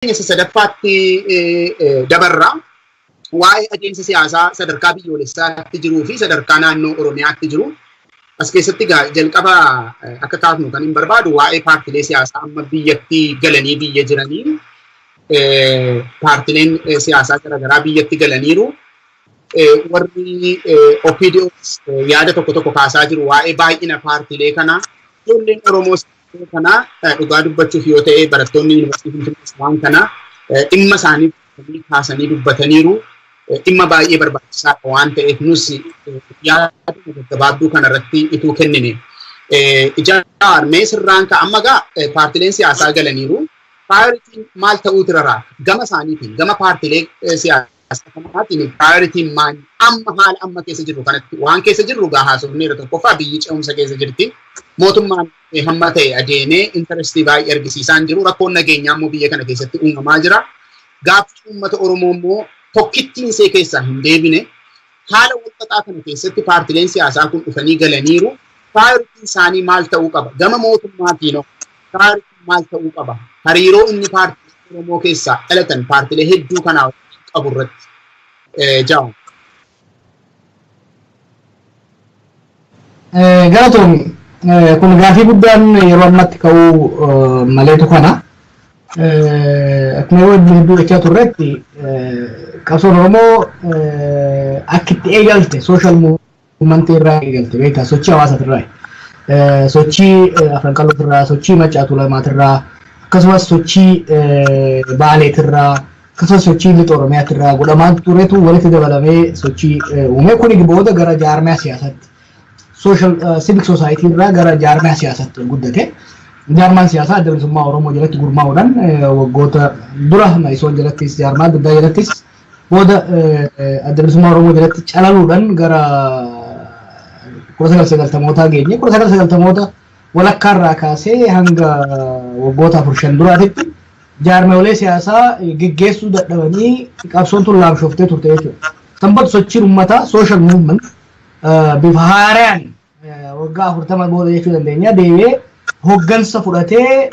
Isa sadaffaatti dabarraa waa'ee adeemsa siyaasaa sadarkaa biyyoolessaatti jiruu fi sadarkaa naannoo Oromiyaatti jiru. As keessatti jalqaba akka kaafnu kan hin barbaadu waa'ee paartilee siyaasaa amma biyyatti galanii biyya jiranii, paartileen siyaasaa garaagaraa biyyatti galaniiru. Warri OPDOs yaada tokko tokko kaasaa jiru waa'ee baay'ina paartilee kanaa. Ijoolleen Oromoo kana dhugaa dubbachuuf yoo ta'e, barattoonni Yuunivarsiitii Finfinnee waan kana dhimma isaanii kaasanii dubbataniiru. Dhimma baay'ee barbaachisaadha waan ta'eef, nus yaada gaggabaabduu kanarratti ituu kennine. Ijaar mee sirraan ka'a. Amma gaa paartileen siyaasaa galaniiru. Priorityn maal ta'uutu irra gama isaaniitiin, gama paartilee siyaasaa kanaatiin priorityn maal amma haala amma keessa jirru kanatti? Waan keessa jirru gaa haasofneera. Tokkoffaa, biyyi ce'umsa keessa jirti. Mootummaan hamma ta'e adeemee interestii baay'ee argisiisaan jiru. Rakkoon nageenyaa immoo biyya kana keessatti uumamaa jira. Gaaffii uummata Oromoo immoo tokkittiin see keessaa hin deebine. Haala walxaxaa kana keessatti paartileen siyaasaa kun dhufanii galaniiru. Priorityn isaanii maal ta'uu qaba? Gama mootummaatiin priorityn maal ta'uu qaba? Hariiroo inni paartilee Oromoo keessaa dhalatan paartilee hedduu kanaa qabu irratti. Jaawun. Galatoomi. Kun gaafii guddaan yeroo ammatti ka'uu maleetu kana. Akkuma yeroo hedduu jechaa turretti, qabsoon Oromoo akka itti eegalte social movementii irraa eegalte, beektaa, sochii hawaasatirraa. Sochii Afran Qallootirraa, sochii Maccaa Tuulamaatirraa, akkasumas sochii Baaleetirraa, akkasumas sochii Lixa Oromiyaatirraa godhamaa turetu walitti dabalamee sochii uume. Kuni booda gara jaarmiyaa siyaasaatti, social civic society irraa gara jaarmiyaa siyaasaatti guddate. Jaarmaan siyaasaa Adda Bilisummaa Oromoo jalatti gurmaa'uudhaan waggoota dura Ma'isoon jalattis, jaarmaa adda addaa jalattis, booda Adda Bilisummaa Oromoo jalatti calaluudhaan gara 1990mootaa geenye. 1990moota walakkaarraa kaasee hanga waggoota 4-5 duraatitti jaarmeelee siyaasaa geggeessuu dadhabanii qabsoon tun laamshooftee turte jechuudha. Sanbatu sochiin uummataa, social movement, bifa haaraan waggaa 40 booda jechuu dandeenya deebi'ee hoggansa fudhatee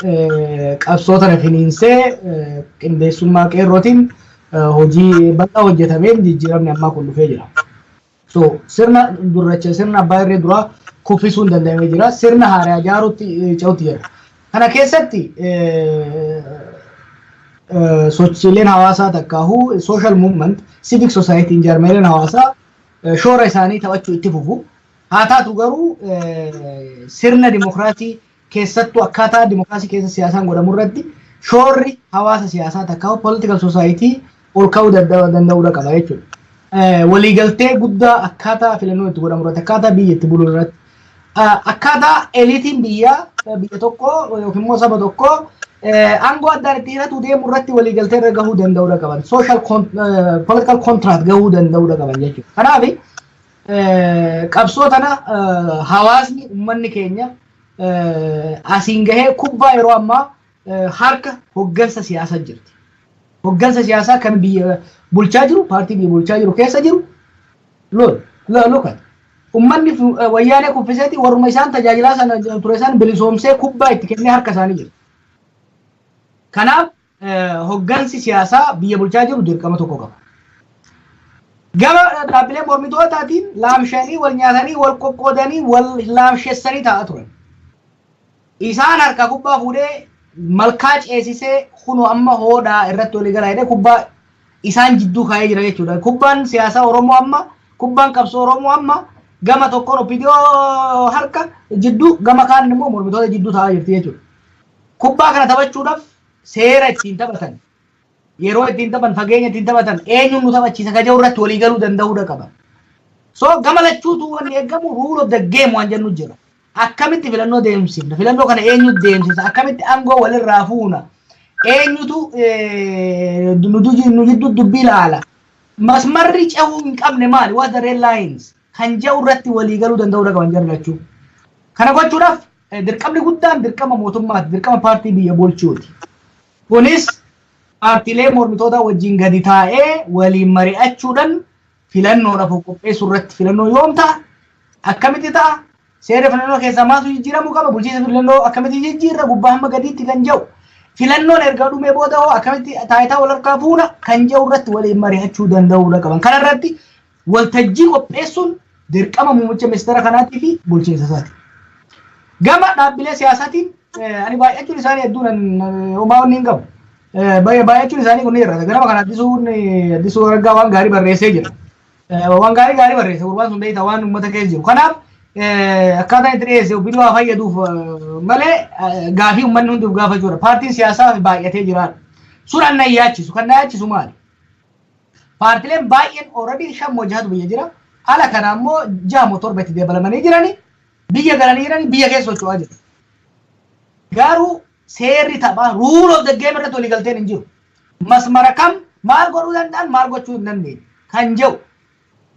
qabsoo tana finiinsee qindeessummaa qeerrootiin hojii bal'aa hojjetameen jijjiiramni ammaa kun dhufee jira. So sirna durracha, sirna abbaa irree duraa kuffisuun danda'amee jira. Sirna haaraa ijaaruutti ce'utti jira. Kana keessatti sochiileen hawaasaa takkaahuu social movement, civic society, jaarmeeleen hawaasaa shoora isaanii taphachuu itti fufu. Haa taatu garuu, sirna dimokiraasii keessattuu akkaataa dimokiraasii keessa siyaasaan godhamu irratti shoorri hawaasa siyaasaa takkaahuu political society ol ka'uu danda'uudha qaba jechuudha. Waliigaltee guddaa akkaataa filannoo itti godhamu irratti, akkaataa biyya itti bulu irratti, akkaataa eliteiin biyyaa, biyya tokko yookiin immoo saba tokko, aangoo addaan itti hiratu deemu irratti waliigaltee irra gahuu danda'uudha qaban. Social political contract gahuu danda'uudha qaban jechuudha. Kanaaf qabsoo tana hawaasni, uummanni keenya asiin gahee kubbaa yeroo ammaa harka hoggansa siyaasaa jirti. Hoggansa siyaasaa kan biyya bulchaa jiru, paartii biyya bulchaa jiru keessa jiru lool lokat. Uummanni Wayyaanee kuffiseeti warruma isaan tajaajilaa sana ture isaan bilisoomsee kubbaa itti kennee harka isaanii jiru. Kanaaf hoggansi siyaasaa biyya bulchaa jiru dirqama tokko qaba. Gama dhaabbilee mormitootaatiin laamshanii, wal nyaatanii, wal qoqqoodanii, wal laamshessanii taa'aa turan. Isaan harka kubbaa fuudhee malkaa ceesisee kunoo amma hoodhaa irratti walii galaa jedhee kubbaa isaan jidduu kaa'ee jira jechuudha. Kubbaan siyaasaa Oromoo amma, kubbaan qabsoo Oromoo amma gama tokkoon OPDO harka jidduu, gama kaan immoo mormitoota jidduu taa'aa jirti jechuudha. Kubbaa kana taphachuudhaaf seera ittiin taphatan, yeroo ittiin taphan, fageenya ittiin taphatan, eenyuun nu taphachiisa ka jedhu irratti walii galuu danda'uudha qaba. So gama lachuutu wanni eegamu rule of the game waan jennu jira. Akkamitti filannoo deemsifna? Filannoo kana eenyutu deemsisa? Akkamitti aangoo walirraa fuuna? Eenyutu nu jidduu dubbii ilaala? Masmarri cehuu hin qabne maali? What the red lines? Kan jedhu irratti walii galuu danda'uudha qaban jarri lachuu. Kana gochuudhaaf dirqamni guddaan dirqama mootummaati, dirqama paartii biyya bulchuuti. Kunis paartiilee mormitootaa wajjin gadi taa'ee waliin mari'achuudhaan filannoodhaaf qopheessuu irratti, filannoo yoom ta'a? Akkamitti ta'a? Seera filannoo keessaa maaltu jijjiiramuu qaba? Bulchiinsa filannoo akkamitti jijjiirra? Gubbaa hamma gadiitti kan jedhu. Filannoon erga dhumee booda hoo akkamitti taayitaa wal harkaa fuuna kan jedhu irratti waliin mari'achuu danda'uudha qaban. Kana irratti waltajjii qopheessuun dirqama muummicha ministeera kanaatii fi bulchiinsa isaati. Gama dhaabbilee siyaasaatiin ani baay'achuun isaanii hedduun homaa wanni hin qabu. Baay'achuun isaanii kun ni hir'ata. Ganama kana Addisuu Araggaa waan gaarii barreessee jira. Waan gaarii gaarii barreesse, gurbaan sun beektaa waan uummata keessa jiru. Kanaaf akkaataan itti dhiyeesse obbiduu haa fayyaduuf malee gaafii uummanni hunduuf gaafachuudha. Paartiin siyaasaa baay'atee jiraadha. Sun an na yaachisu. Kan na yaachisu maali? Paartileen baay'een already shan moo jahatu biyya jira. Ala kana ammoo jaha moo torba itti dabalamanii jirani. Biyya galanii jirani, biyya keessa socho'aa jiru. Garuu seerri taphaa, rule of the game irratti walii galteen hin jiru. Masmara kam maal godhuu danda'an, maal gochuu hin dandeenye kan jedhu,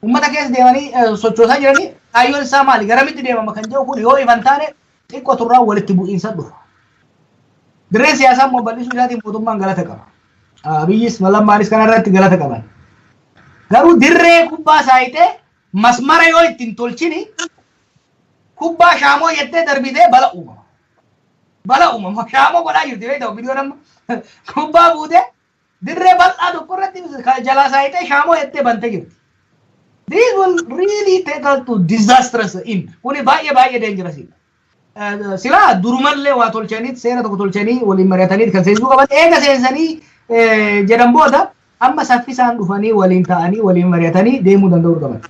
uummata keessa deemanii sochoosaa jiranii, kaayyoon isaa maali, garamitti deemama kan jedhu kun yoo ifan taane xiqqoo turraa walitti bu'iinsa dhufa. Dirreen siyaasaa immoo bal'isuu isaatiin mootummaan galata qaba. Abiyyis Lammaanis kana irratti galata qaban. Garuu dirree kubbaa saayitee masmara yoo ittiin tolchini, kubbaa shaamoo jettee darbitee bala uumama. Bala uumama. Shaamoo godhaa jirti beektaa viidiyoo nama kubbaa buutee dirree bal'aa tokko irratti jalaa saayitee shaamoo jettee bantee jirti. This will really take us to disastrous end. Kuni baay'ee baay'ee dangerous. Silaa durumallee waa tolchanii, seera tokko tolchanii, waliin mari'atanii kan seensisuu qaban. Eega seensanii jedhan booda amma saffisaan dhufanii waliin ta'anii waliin mari'atanii deemuu danda'uu qaban.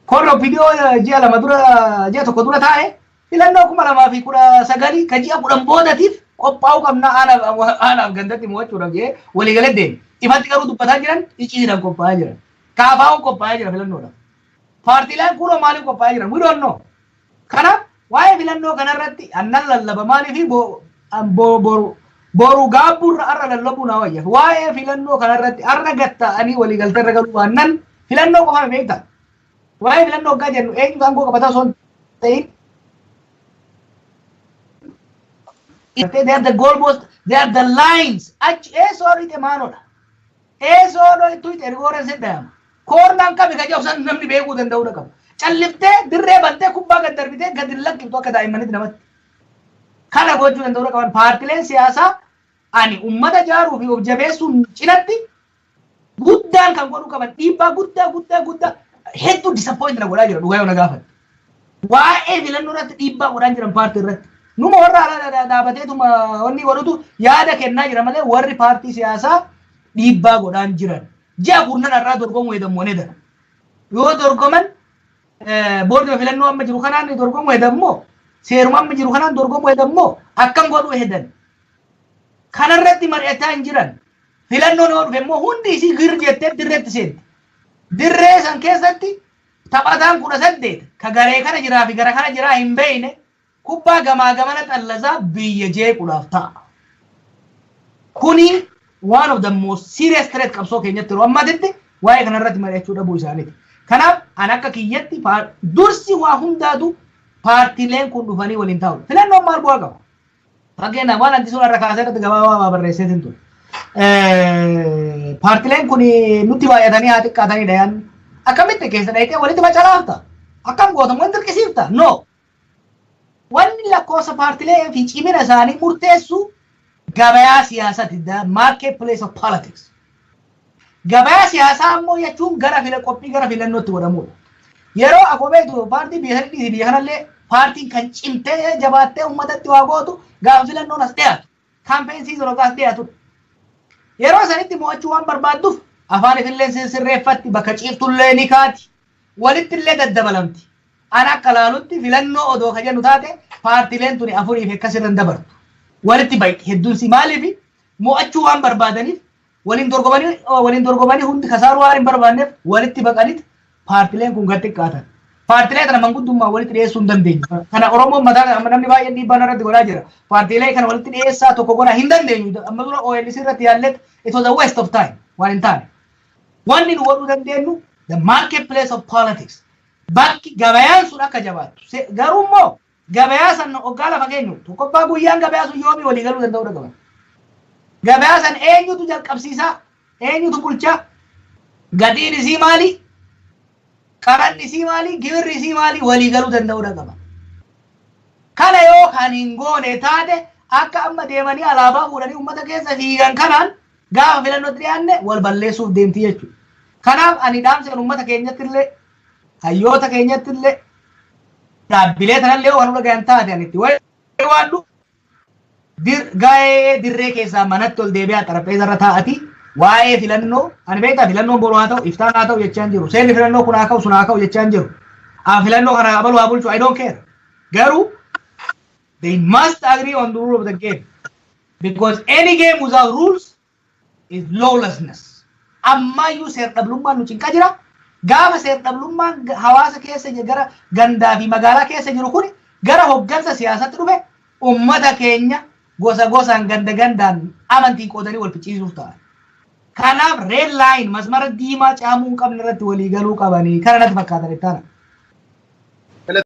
Korri OPDO ji'a 2 dura, ji'a 1 dura taa'e, filannoo 2019 ka ji'a 10 boodatiif qophaa'uu qabna, aanaaf gandatti mo'achuudhaaf jedhee waliigalee deeme. Ifatti garuu dubbataa jiran, icciidhaan qophaa'aa jiran. Kaafaa'uun qophaa'aa jira filannoodhaaf. Paartiileen kunoo maaliif qophaa'aa jiran? We don't know. Kanaaf waa'ee filannoo kanarratti annan lallaba maaliif boru boru gaabbuurra har'a lallabuu naa wayya. Waa'ee filannoo kanarratti har'a gatta'anii waliigaltee irra galuu baannan, filannoo qofa beektaa. Waa'ee filannoo hoggaa jennu eenyu aangoo qabataa osoo hin ta'in, they are the goal post, they are the lines. Achi eessoo dhiite maanoodha. Eessoo dho'itu ergooreen siddayama. Koornaan qabi ka jedhu san namni beekuu danda'uu qaba. Calliftee dirree bantee kubbaa gad darbitee gad hin lakkiftu akka daa'immanitti namatti. Kana gochuu danda'uu qaban paartileen siyaasaa. Ani ummata jaaruu fi of jabeessuun cinatti guddaan kan godhuu qaban, dhiibbaa guddaa guddaa guddaa hedduu disappoint na godhaa jira dhugaa yoo na gaafatte. Waa'ee filannoo irratti dhiibbaa godhaa jiran paartii irratti. Numa warra dhaabateetuma wanni godhutu yaada kennaa jira malee warri paartii siyaasaa dhiibbaa godhaan jiran. Ji'a 10 irraa dorgomuu hedammoo ni dara. Yoo dorgoman boordii filannoo amma jiru kanaan dorgomuu hedammoo, seeruma amma jiru kanaan dorgomuu hedammoo, akkam godhuu hedan. Kanarratti mari'ataa hin jiran. Filannoon yoo dhufe immoo hundi isii gir jettee dirreetti seenti. Dirree san keessatti taphataan 18 ka garee kana jiraa fi gara kana jiraa hin beekne kubbaa gamaa gamana xallazaa biyya jeequudhaaf ta'a. Kuni one of the most serious threat qabsoo keenyatti yeroo ammaatitti waa'ee kanarratti mari'achuu dhabuu isaaniiti. Kanaaf an akka kiyyatti dursi waa hundaatu paartiileen kun dhufanii waliin taa'u. Filannoon maal bu'aa qaba? Fakkeenyaaf waan anti suuraa irra kaasee irratti gabaabaa barreesseetiin ture. Paartileen kun nutti baay'atanii haa xiqqaatanidha yaadni. Akkamitti keessa dhaqxee walitti facalaafta? Akkam gootamu wanti dirqisiifta? No. Wanni lakkoofsa paartilee fi cimina isaanii murteessu gabayaa siyaasaati. The market place of politics. Gabayaa siyaasaa ammoo jechuun gara fila qophii gara filannootti godhamudha. Yeroo akkuma beektu paartii biyya sana biyya kanallee paartiin kan cimtee jabaattee uummatatti waa gootu gaafa filannoon as dhiyaatu. Campaign season as dhiyaatudha. Yeroo sanitti mo'achuu waan barbaadduuf afaan ifillee sirreeffatti, bakka ciiftullee ni kaati. Walitti illee daddabalamti. An akka laalutti filannoo odoo ka jennu taate paartileen tuni afurii fi akkas irra dabartu. Walitti bayti hedduun si maaliif mo'achuu waan barbaadaniif, waliin dorgomanii hundi kasaaruu waan hin barbaanneef walitti baqanit paartileen kun gad xiqqaatan. Paartilee kana manguddummaa walitti dhiyeessuu hin dandeenyu. Kana Oromoon mataa namni baay'een dhiibbaa irratti godhaa jira. Paartilee kana walitti dhiyeessaa tokko godhaa hin dandeenyu. Amma dura OLC irratti yaallet, it was a waste of time waan hin taane. Wanni nu godhuu dandeenyu the market place of politics. Bakki gabayaan sun akka jabaattu. Garuu immoo gabayaa san hoggaa lafa keenyu, tokkoffaa guyyaan gabayaa sun yoomii walii galuu danda'uu qaban. Gabayaa san eenyutu jalqabsiisaa? Eenyutu bulchaa? Gatiin isii maali? Qaranni isii maali? Gibirri isii maali? Walii galuu danda'uu qaba. Kana yoo kan hin goone taate Akka amma deemanii alaabaa fuudhanii uummata keessa fiigan kanaan gaafa filannootti dhiyaanne wal balleessuuf deemti jechuudha. Kanaaf ani dhaamsa kan uummata keenyatti illee, hayyoota keenyatti illee, dhaabbilee tanallee waan dhagayan taate ani itti waadhu, gahee dirree keessaa manatti ol deebi'aa, xarapheeza irra taa'ati waa'ee filannoo. Ani beektaa, filannoon boru haa ta'u, iftaan haa ta'u jechaan jiru. Seerri filannoo kun haa ka'u, sun haa ka'u jechaan jiru. An filannoo kana abaluu haa bulchu, I don't care. Garuu they must agree on the rule of the game, because any game without rules is lawlessness. Ammayyuu seer-dhablummaan nu cinqaa jira. Gaafa seer-dhablummaan hawaasa keessa, gara gandaa fi magaalaa keessa jiru kun gara hoggansa siyaasatti dhufe, ummata keenya gosa gosaan, ganda gandaan, amantiin qoodanii wal ficcisiisuuf ta'an. Kanaaf red line, masmara diimaa caamuu hin qabne irratti walii galuu qabanii kana natti fakkaatan itti.